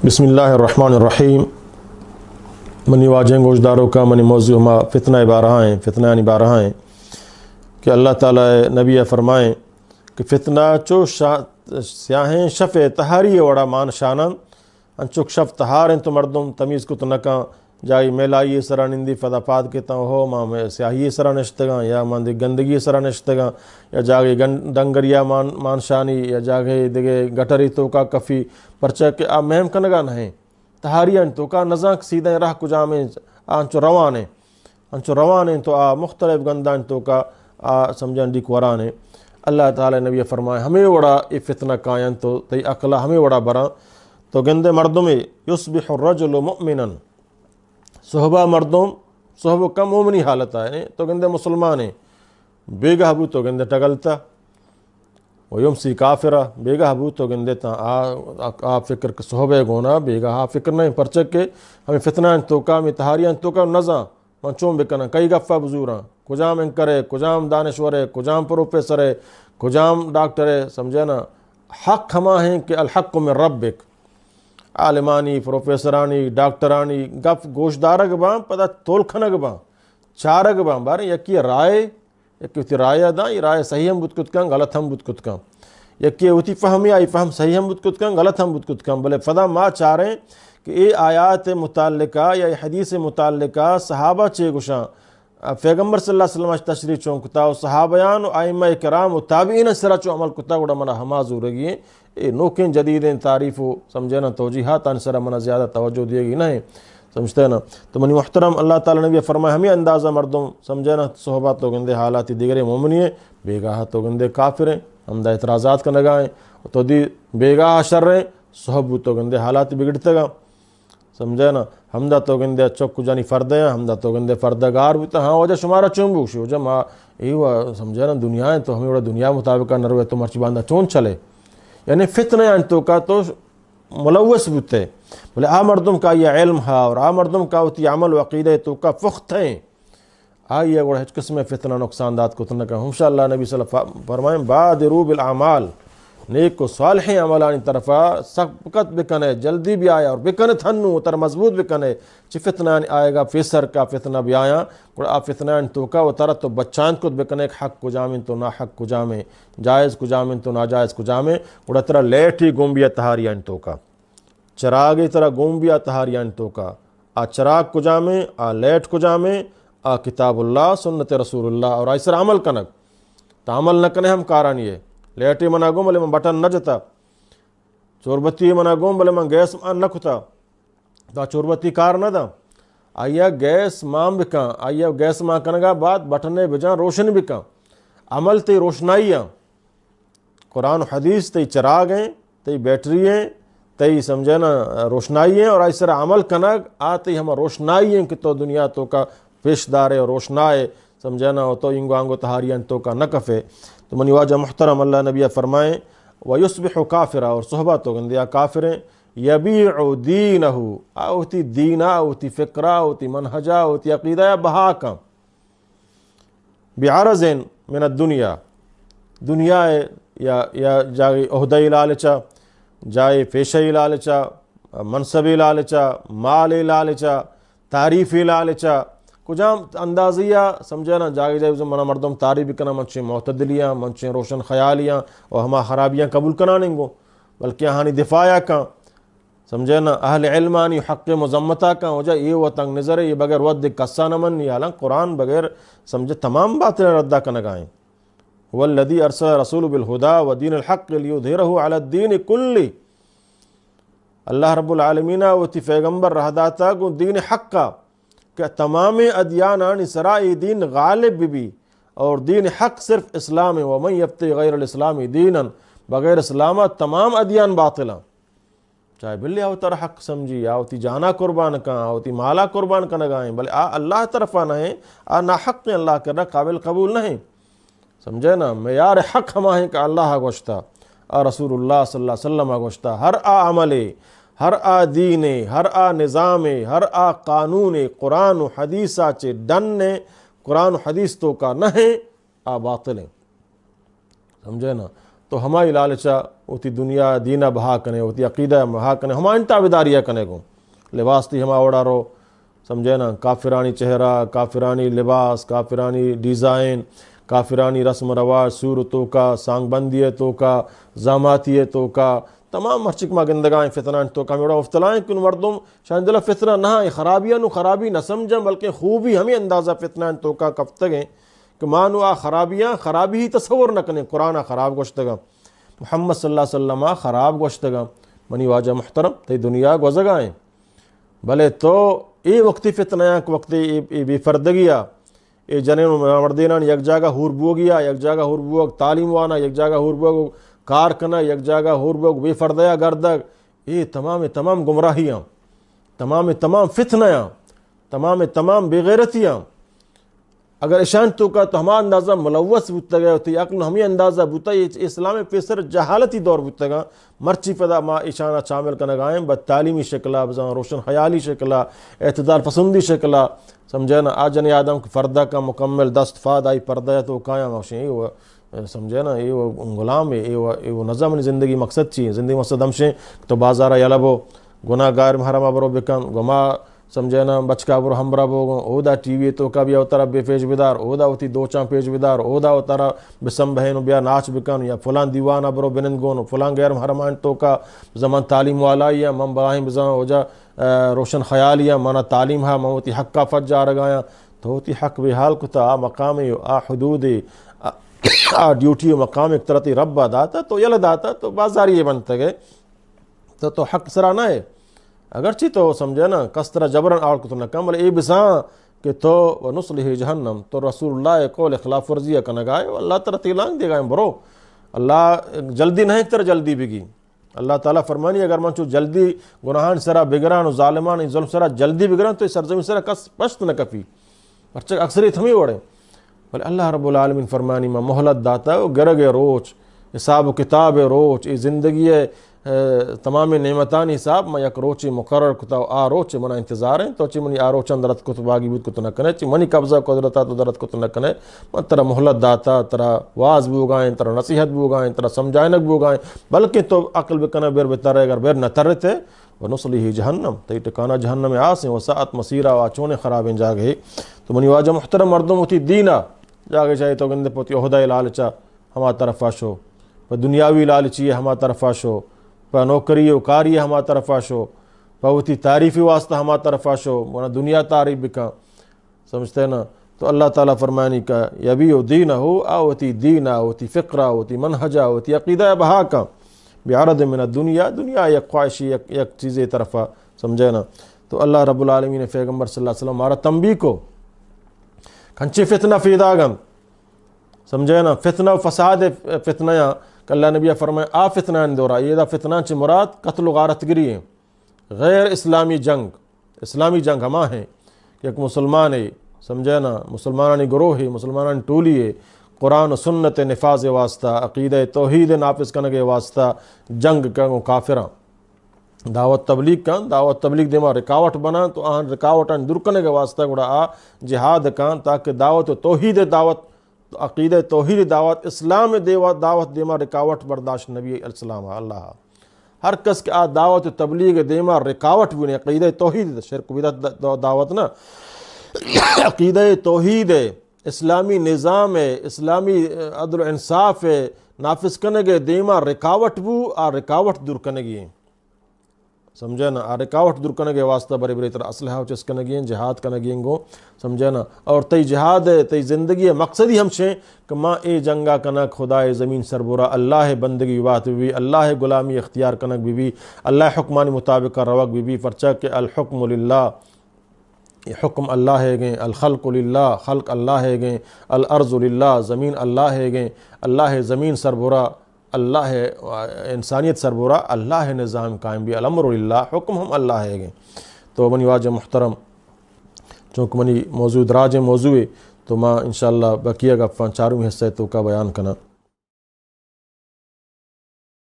بسم اللہ الرحمن الرحیم۔ منی واجہیں گوشداروکاں، منی موضوع ہما فتنہ بارہا ہیں، فتنہ یعنی بارہا ہیں کہ اللہ تعالی نبی فرمائیں کہ فتنہ چو شا-، سیاہیں شف تہاری وڑا مان شانن، انچوک شف تہار انت، مردم تمیز کت نکاں، جاگی میلائی سرا نندی، پدا پاد کتاں، ہو ما مے-، سیاہی سرا نشتگاں یا ما دی گندگی سرا نشتگاں، یا جاگی گن-، ڈنگریا مان-، مانشانی، یا جاگی دگہ گٹری توکا کفی، پرچہ کہ آ مہم کنگا نہ ہیں۔ تہاریانی توکا نزانک سیدھیں راہ کجامیں، آ انچو روانیں، انچو روانیں تو آ مختلف گندانی توکا آ سمجھان ڈیک ورانیں۔ اللہ تعالی نبی فرمائے، ہمے وڑا اے فتنہ کایاں تو تئی عقل ہمے وڑا براں۔ تو گندے مردمے، یصبح الرجل مؤمنا، صحبا مردم، صحب کم مومنی حالت آئے، تو گندے مسلمانے، بیگاہ بو تو گندے ٹگلتا، و یمسی کافرا، بیگاہ بو تو گندے تا آ، آ، آ فکر کہ صحبے گونا، بیگاہ آ فکر نہیں، پرچہ کہ ہمیں فتنہ انت توکا، ہمیں تہاریاں توکا نزاں، من چون بکناں، کئی گفا بزوراں، کجام انکرے، کجام دانشورے، کجام پروفیسرے، کجام ڈاکٹرے، سمجھے نا؟ حق ہما ہیں کہ الحق من ربک۔ عالمانی، پروفیسرانی، ڈاکٹرانی گپ گوشدارگ باں، پدا تول کنگ باں، چارگ باں۔ باریں یکی رائے، یکی وتی رائے داں، یہ رائے صحیح ہم بوت کت کن، غلط ہم بوت کت کن۔ یکی وتی فہمی، آئی فہم صحیح ہم بوت کت کن، غلط ہم بوت کت کن۔ بلے پدا ما چاریں کہ اے آیات متعلقہ یا اے حدیث متعلقہ صحابہ چے گوشاں، پیغمبر صلی اللہ علیہ وسلم اش تشریح چون کتا و صحابیان و ائمہ کرام و تابعین سرا چو عمل کتا، گڑا منا ہما زورگی ہیں۔ اے نوکیں جدیدیں تعریف و سمجھنا توجیحات آن سرا منا زیادہ توجہ دیگی نہیں۔ سمجھتے نا؟ تو منی محترم، اللہ تعالی نبی فرمائے، ہمیں اندازہ مردم سمجھنا صحبہ تو گندے حالاتی دیگرے مومنی ہیں، بیگاہ تو گندے کافر ہیں، ہمدا اعتراضات کنگا ہیں۔ تو دی بیگاہ شر ہیں، صحب تو گندے حالات بگڑتگا۔ سمجھے نا؟ ہمدا تو گندے چک جانی فردہ ہیں، ہمدا تو گندے فردہ گار بوتا۔ ہاں، وجہ شمارا چون بوشی؟ وجہ ما ای و سمجھے نا، دنیا ہے تو ہمیں وڑا دنیا مطابق نہ روے تو مرچی باندا چون چلے؟ یعنی فتنہ ان توکا تو ملوث بوتے۔ بلے آ مردم کا یہ علم ہا اور آ مردم کا وتی عمل و عقیدہ توکا پخت ہیں، آئی ء گڑا ہچ قسمیں فتنہ نقصان دات کت نہ کن۔ انشاءاللہ نبی صلی اللہ علیہ وسلم فرمائیں، بادروا بالاعمال، نیک و صالحیں عملانی طرفا سبقت بکنے، جلدی بیائے اور بکنے تھنو تر مضبوط بکنے۔ چہ فتنہ آئے گا پیسر کا فتنہ بیایاں، گڑا آ فتنہ توکا و ترا تو بچانت کت بکنے کہ حق کجامیں تو ناحق کجامیں، جائز کجامیں تو ناجائز کجامیں، گڑا ترا لیٹی گم بیا تہاریانی توکا۔ چراگے ترا گون بیا تہاریانی توکا۔ آ چراگ کجامیں، آ لیٹ کجامیں، آ کتاب اللہ، سنت رسول اللہ اور آئی سر عمل کنگ۔ تا عمل نہ کنے ہم کارانی ہے۔ لیٹے منا گون بلے من بٹن نہ جتا۔ چوربتی منا گون بلے من گیس مان نہ کتا۔ تا چوربتی کار نہ دا۔ آیا گیس مان بکن، آیا گیس مان کنگا بعد بٹنے بجان روشن بکن۔ عمل تے روشنائی آں۔ قرآن و حدیث تئی چراگ ہیں، تئی بیٹری ہیں، تئی سمجھے نا روشنائی ہیں، اور آئی سر عمل کنگ آ تئی ہما روشنائی ہیں کہ تو دنیا توکا پیش دارے اور روشنائے، سمجھے نا، تو اینگو آنگو تہاریان توکا نہ کفے۔ تو منی واجہ محترم، اللہ نبی فرمائیں، و یصبح کافرا، اور صحبہ تو گندیا کافر ہیں، یبیع دینہ، آ وتی دینا، وتی فکرا، وتی منہجا، وتی عقیدہ بہا کن۔ بعرض من الدنیا، دنیا ء یا، یا جاگے عہدہ ء لالچا، جاگے پیشہ ء لالچا، منصب ء لالچا، مال ء لالچا، تعریف ء لالچا، کجام اندازیا سمجھے نا، جاگے جاگے منا مردم تعریف بکنا، من چے معتدلیاں، من چے روشن خیالیاں و ہما خرابیاں قبول کناننگو، بلکہ آہانی دفاع کن۔ سمجھے نا؟ اہل علمانی حق مذمتا کن، وجہ اے و تنگ نظر، اے بغیر ود کسا نہ منی، حالانکہ قرآن بغیر سمجھے تمام باطل ردا کنگائیں۔ هو الذي ارسل رسول بالهدى ودين الحق ليظهره على الدين كله۔ اللہ رب العالمین وتی پیغمبر رہ داتا گوں دین حقا کہ تمام ادیانانی سرا اے دین غالب بی، اور دین حق صرف اسلام ہے۔ ومن يبتغ غير الاسلام دينا، بغیر اسلام تمام ادیان باطل ہیں۔ چاہے بلے آ ترا حق سمجھی، آ وتی جانا قربان کن، آ وتی مالا قربان کنگا ہیں، بلے آ اللہ طرفا نہ ہیں، آ ناحق ہیں، اللہ کرا قابل قبول نہ ہیں۔ سمجھے نا؟ معیار حق ہما ہیں کہ اللہ گوشتا، آ رسول اللہ صلی اللہ علیہ وسلم گوشتا، ہر آ عملے، ہر آ دینے، ہر آ نظامے، ہر آ قانونے قرآن و حدیثا چے ڈن نے، قرآن و حدیث توکا نہ ہیں، آ باطل ہیں۔ سمجھے نا؟ تو ہمائی لالچا وتی دنیا دین ءَ بہا کنے، وتی عقیدہ ءَ بہا کنے، ہمائی تابعداری ءَ کنے گوں۔ لباس تئی ہما وڑا رو، سمجھے نا، کافرانی چہرہ، کافرانی لباس، کافرانی ڈیزائن، کافرانی رسم و رواج، سور توکا، سانگ بندی توکا، زاماتی توکا، تمام مرچی کہ ما گندگائیں فتنہ توکا ہمے وڑا مبتلا ایں کہ مردم شان دل فتنہ نہ ایں، خرابیاں نوں خرابی نہ سمجھاں، بلکہ خوبی ہمے اندازہ فتنہ توکا کفتگیں۔ کہ ما نوں آ خرابیاں خرابی ہی تصور نہ کنیں۔ قرآن ءَ خراب گوشتگا، محمد صلی اللہ علیہ وسلم ءَ خراب گوشتگا۔ منی واجہ محترم، تئی دنیا گوزگا ایں، بلے تو اے وقتی فتنہ آں کہ وقتی اے، اے بے پردگی ءَ، اے جنین و مردینان یک جاگہ ہور بوگی ءَ، یک جاگہ ہور بوگ تعلیم وانا، یک جاگہ ہور بوگ کار کنا، یک جاگہ ہور بوگ بے پردہ ءَ گردگ، اے تمام تمام گمراہی آں، تمام تمام فتنہ آں، تمام تمام بے غیرتی آں۔ اگر اشان توکا تو ہما اندازہ ملوث بوتگ ئے، تئی عقل ہمے اندازہ بوتا، اے اسلام پیسر جہالتی دور بوتگا۔ مرچی پدا ما اشانا شامل کنگا ایں، بہ تعلیمی شکلا، بزاں روشن خیالی شکلا، اعتدال پسندی شکلا، سمجھے نا، آ جنی آدم کہ پردہ کا مکمل دست فاد آئی پردہ توکا ایں، ما گوشیں، اے و، سمجھے نا، اے و غلام اے، اے و، اے و نزا منی زندگی مقصد چی ایں؟ زندگی مقصد ہمشیں کہ تو بازارا یلہ بو، گناہ گار محرما برو بکن، گما سمجھے نا، بچکا برو ہمبرا بوگو، اودا ٹی وی توکا بیا وترا بے پیش بدار، اودا وتی دوچاں پیش بدار، اودا وترا بسم بہین و بیا ناچ بکن، یا فلان دیوانا برو بنند گون، فلان غیر محرمان توکا، زمان تعلیم والا یا من براہیں بزاں اوجا، آ، روشن خیال یا منا تعلیم ہا، من وتی حقا فج آرگا یا۔ تو وتی حق بے حال کتا، آ مقام، آ حدود، آ، آ ڈیوٹی و مقام ایک طرح تی رب داتا، تو یل داتا، تو بازاری بنتگے۔ تو، تو حق سرا نہ ئے۔ اگرچہ تو سمجھے نا، کس ترا جبرن آڑ کت نہ کن، بلے اے بزاں کہ تو و نصلہ جہنم، تو رسول اللہ قول خلاف ورزی کنگا ئے، و اللہ ترا تیلانگ دیگا ئے، برو۔ اللہ جلدی نہ ایں کہ ترا جلدی بگی۔ اللہ تعالی فرمانی، اگر من چو جلدی گناہان سرا بگران و ظالمان ظلم سرا جلدی بگران، تو اے سرزمین سرا کس پشت نہ کپی۔ پرچہ اکثریت ہمے وڑ ایں۔ بلے اللہ رب العالمین فرمانی، ما مہلت داتا و گرگ روچ، حساب و کتاب روچ، اے زندگی، اے، تمام نعمتانی حساب ما یک روچے مقرر کتا و آ روچ منا انتظار ایں۔ تو چی منی آ روچان درت کت باگی بوت کت نہ کنے، چی منی قبضہ قدرتا تو درت کت نہ کنے۔ من ترا مہلت داتا، ترا واز بوگا ایں، ترا نصیحت بوگا ایں، ترا سمجھائنگ بوگا ایں، بلکہ تو عقل بکنے، بیر بترے، اگر بیر نہ ترتے، و نصلہ جہنم، تئی ٹکانہ جہنم آس ایں، و ساعت مسیرا، و آ چونیں خرابیں جاگہے۔ تو منی واجہ محترم، مردم وتی دینا جاگہ چاہے تو گندے پہ وتی عہدہ لالچا ہما طرفا شو، پہ دنیاوی لالچی ہما طرفا شو، پہ نوکری و کاری ہما طرفا شو، پہ وتی تعریفی واسطہ ہما طرفا شو، منا دنیا تعریف بکن۔ سمجھتے نا؟ تو اللہ تعالی فرمانی کہ یبیع دینہ، آ وتی دینا، وتی فکرا، وتی منہجا، وتی عقیدہ بہا کن، بعرض من الدنیا، دنیا یک خواہشی، یک، یک چیزے طرفا، سمجھے نا؟ تو اللہ رب العالمین پیغمبر صلی اللہ علیہ وسلم مارا تنبیہ کو، کنچے فتنہ پیداگ انت، سمجھے نا؟ فتنہ و فساد، فتنہ یا کہ اللہ نبی فرمائے، آ فتنہ دورا، یہ دا فتنہ چہ مراد قتل و غارت گری ہیں۔ غیر اسلامی جنگ، اسلامی جنگ ہما ہیں کہ یک مسلمانے، سمجھے نا، مسلمانانی گروہے، مسلمانانی ٹولیے قرآن و سنت نفاذ واسطہ، عقیدہ توحید نافذ کنگے واسطہ جنگ کن و کافراں دعوت تبلیغ کن، دعوت تبلیغ دیما رکاوٹ بنان تو آہن رکاوٹان دور کنگے واسطہ گڑا آ جہاد کن تاکہ دعوت و توحید دعوت تو عقیدہ توحید دعوت، اسلام دیوا-، دعوت دیما رکاوٹ برداشت نبی علیہ السلام اللہ۔ ہر کس کہ آ دعوت و تبلیغ دیما رکاوٹ بونے، عقیدہ توحید، شرک بدعت د-، د-، دعوت نہ، عقیدہ توحید، اسلامی نظام، اسلامی عدل و انصاف نافذ کنگے دیما رکاوٹ بو، آ رکاوٹ دور کنگی ہیں۔ سمجھے نا؟ آ رکاوٹ دور کنگے واسطہ برے برے ترا اسلحہ چست کنگی ہیں، جہاد کنگی ہیں گو، سمجھے نا؟ اور تئی جہاد ہے، تئی زندگی ہے، مقصد ہی ہمشیں کہ ما اے جنگا کنک خدائے زمین سربرا، اللہ بندگی بات بی، اللہ غلامی اختیار کنک بی بی، اللہ حکمانی مطابق روک بی بی، پرچہ کہ الحکم للہ، یہ حکم اللہ ہے گئے، الخلق للہ، خلق اللہ ہے گئے، الارض للہ، زمین اللہ ہے گئے، اللہ زمین سربرا، اللہ انسانیت سربرا، اللہ نظام قائم بی، الامر للہ، حکم ہم اللہ ہے گئے۔ تو منی واجہ محترم، چونکہ منی موضوع دراجیں موضوع ہے، تو ما انشاءاللہ بقیہ گپاں چارمی حصہ توکا بیان کناں۔